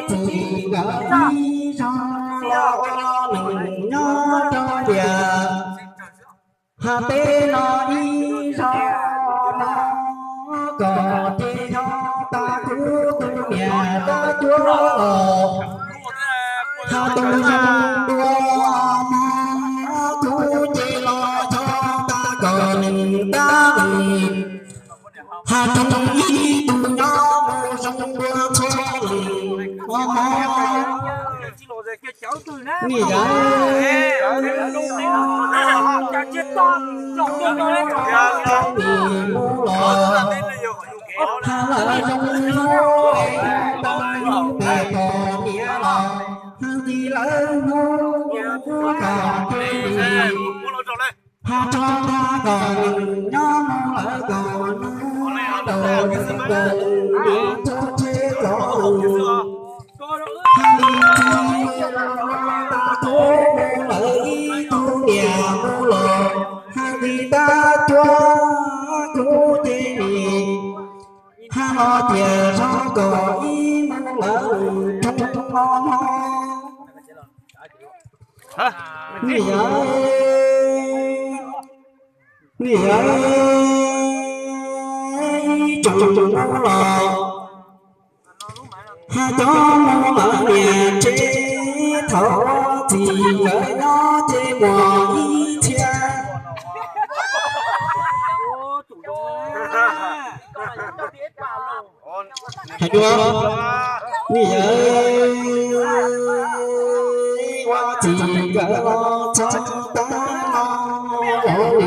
Txiv nkawd ib zog los ua neej nyob rau tias, hais teb no ib zog no, kom ces yog tag kuv tus niam tab cuab los, hais tus zoo dua mog, kuv ces los yog tag kom nws tab li. Hais tau ib tug nyob mus zoo dua txhua leej, o mog. Niam yawm, nim mus los, hais lawv zoo hnub, tab tes pom niam los, hais li lawv hnub kom tus hais tso tag kom nws nyob mus lawv kom nws daus nws daus nws txog tsheb cov lus. Hais li txiv los tag kuv mus lawv ib tug niam mus los, hais li tab cuab kuv ces nim, hais los tias zog kom ib mus lawv rau no. Niam yawm, niam yawm, ib tsoom mus los, hais cov mus lawv niam tsev, thaum txiv nkawd nyob ces muaj ib txhia. Hais dua, niam yawm, ua txiv nkawd los txog tab no los li.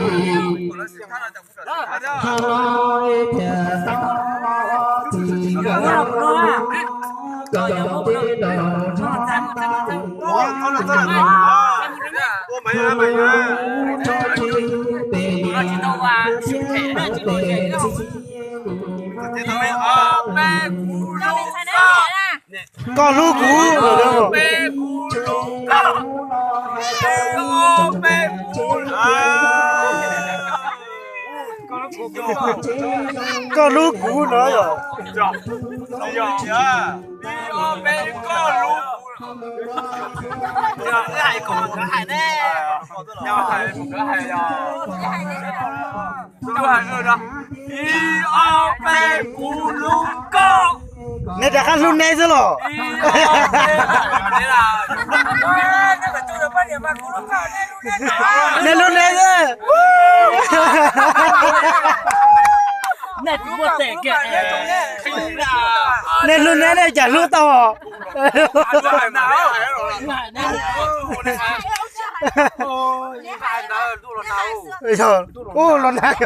Hais los tias tau los ua txiv nkawd los, kom tej laus zog tab, hais los rau tsis pem niam thiab pem txiv. Koj hlub kuv. Koj hlub kuv no yog. Neb rov qab hlub neb xwb los? Neb hlub neb xwb. Neb hlub neb, neb cas hlub tau? Ub, los nag.